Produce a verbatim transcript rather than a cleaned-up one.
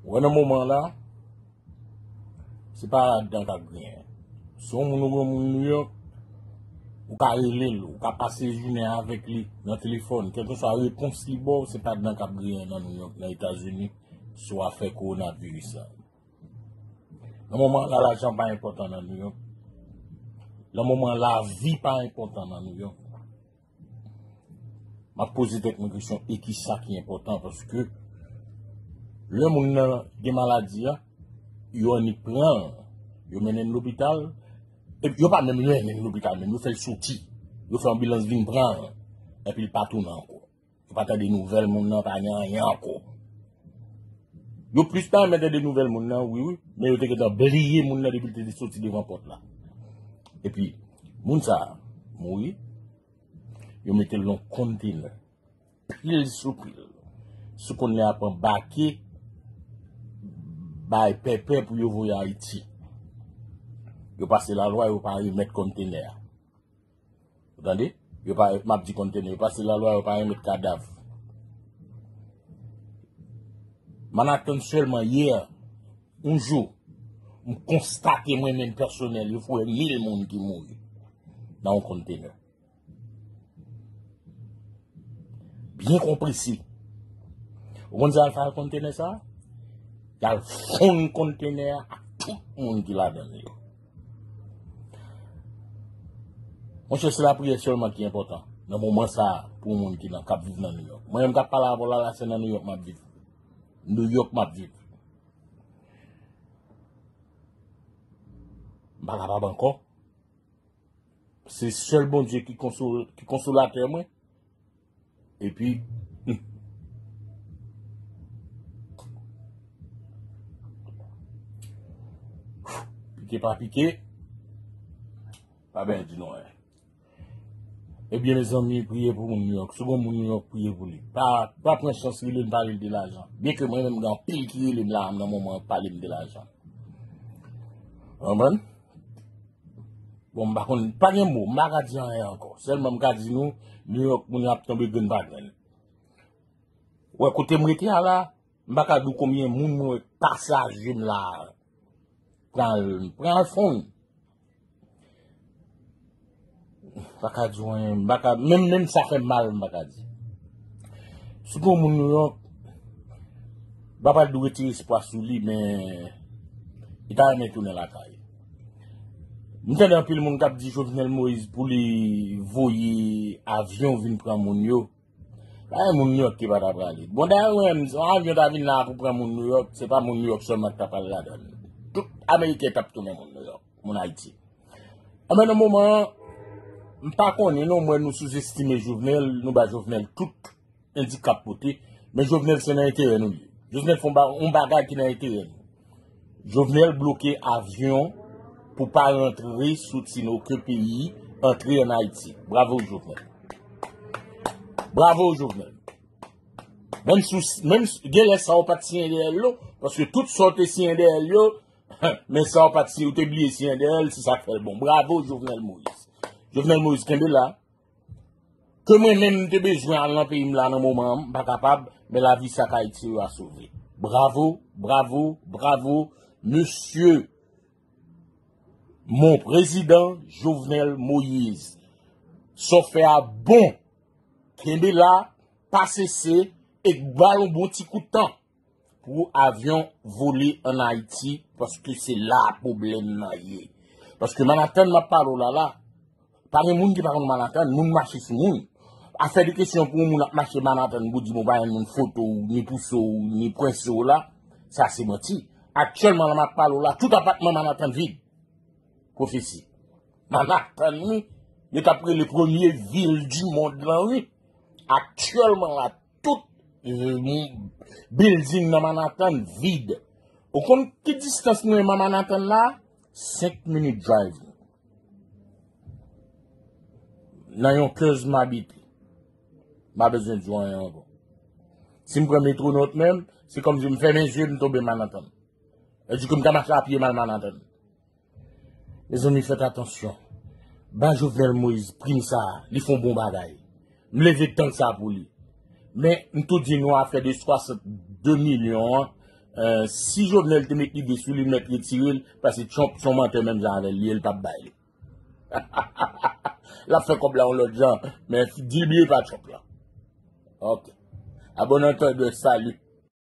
Wè nan moman la, se pa ladan k ap griyen. Si yon moun ou gen moun Nouyòk, ou ka rele l, ou ka pase jounen avèk li nan telefòn, kèlkeswa repons li ba w, se pa ladan k ap griyen nan Nouyòk, nan Etazini, sou afè kowonaviris la. Nan moman la, lajan pa enpòtan nan Nouyòk. Nan moman, lavi pa enpòtan nan Nouyòk. M ap poze tèt mwen kesyon, e ki sa ki enpòtan? Paske lè moun nan gen maladi a, yo annik pran l, yo mennen l lopital, epi yo pa menm mennen l lopital, menm yo fè l soti. Yo fè anbilans vin pran l, epi l pa tounen ankò. Yo pa tande nouvèl moun nan, pa gen anyen ankò. Yo plis ta renmen tande nouvèl moun nan, wi, wi, men yo te gentan bliye moun nan depi l te soti devan pòt la. Epi, moun sa a mouri, yo mete l nan kontenè, pil sou pil. Sou kontenè ap anbake, bay pèpè pou yo voye Ayiti. Yo pase lalwa, yo pa remèt kontenè a. Ou tande? Yo pa, m ap di kontenè, yo pase lalwa, yo pa remèt kadav. Manhattan sèlman yè, yon jou, m konstate mwen menm pèsonèl, yo foure mil moun ki mouri nan yon kontenè. Byen konprese. Ou konn sa y al fè ak kontenè sa a? Y al fonn kontenè a ak tout moun ki ladan l yo. Monchè, se lapriyè sèlman ki enpòtan nan moman sa a pou yon moun ki nan, k ap viv nan Nouyòk. Mwen menm k ap pale avè w la, la, se nan Nouyòk m ap viv. Nouyòk m ap viv. M pa kapab ankò. Se sèl Bondye ki konsol-, ki konsolatè mwen. Epi, hmm. Pike pa pike, pa byen di nou anyen. Ebyen, mezanmi, priye pou moun Nouyòk. Si gon moun Nouyòk, priye pou li. Pa, pa pran chans rele m, pale m de lajan. Byenke mwen menm, gen anpil ki rele m la, nan moman, pale m de lajan. Konprann? Bon, m pa konn, pa gen mo, m pa ka di anyen ankò. Sèlman m ka di nou, Nouyòk, moun yo ap tonbe grenn pa grenn. Wè, kote m rete a la, m pa ka di w konbyen moun mwen wè k pase a je m la. Pran l, pran l fonn. M pa ka di w anyen, m pa ka, menm, menm sa fè m mal, m pa ka di. Si gon moun Nouyòk, m pa pral di w retire espwa sou li, men li ta renmen tounen lakay. M tande anpil moun k ap di Jovenel Moïse pou li voye avyon vin pran moun yo. Pa gen moun Nouyòk ki pa ta prale. Bon, dayè, mwen menm, si yon avyon ta vin la pou pran moun Nouyòk, se pa moun Nouyòk sèlman ki ta pral ladan l. Tout Ameriken t ap tounen moun Nouyòk, moun Ayiti. Anben, nan moman an, m pa konnen non, m wè nou souzestime Jovenel, nou ba Jovenel tout endikap pote, men Jovenel se nan enterè nou li ye. Jovenel fè yon ba-, yon bagay ki nan enterè nou. Jovenel bloke avyon pou pa rantre soti nan okenn peyi, antre ann Ayiti. Bravo, Jovenel. Bravo, Jovenel. Menm si w, menm si, gen lè sa w pa t siyen dèyè l, non, paske tout sa w te siyen dèyè l yo, men sa w pa t siyen, ou te bliye siyen dèyè l, se sa k fè l bon. Bravo, Jovenel Moïse. Jovenel Moïse, kenbe la. Ke mwen menm m te bezwen al nan peyi m la nan moman an, m pa kapab, men lavi sa k Ayiti yo a sove. Bravo, bravo, bravo, mesye, mon prezidan Jovenel Moïse. Sa w fè a bon. Kenbe la, pa sese, e ba l yon bon ti kout tan pou avyon vole ann Ayiti, paske se la pwoblèm nan ye. Paske Manhattan m ap pale w la la, pa gen moun ki pa konn Manhattan, moun mache sou moun. Afè de kesyon pou yon moun ap mache Manhattan pou di, bon, pa gen moun foto w, ni pouse w, ni pwense w la, sa se manti. Aktyèlman, la m ap pale w la, tout apatman Manhattan vid. Pwofesi. Manhattan, wi, yo t ap rele premye vil di mond lan, wi. Aktyèlman la, tout, euh, bilding nan Manhattan vid. Ou konn ki distans nou menm a Manhattan la? Senk minit drive. Nan Yonkers m abite. M pa bezwen di w anyen ankò. Si m pran Metro North menm, se kòmsi m fèmen zye m, m tonbe Manhattan. Sa di ke m ka mache a pye m al Manhattan. Mezanmi, fèt atansyon. Ba Jovenel Moïse prim sa a, li fè yon bon bagay. M leve tank sa pou li. Men, m tou di nou afè de swasannde milyon an, Eh, si Jovenel te met lide sou li, l mèt retire l, paske Trump se yon mantè menm jan avè l, li, l p ap bay li. L ap fè kòb la yon lòt jan, men di l bliye pa Trump la. Ok. A bon entendeur, salut.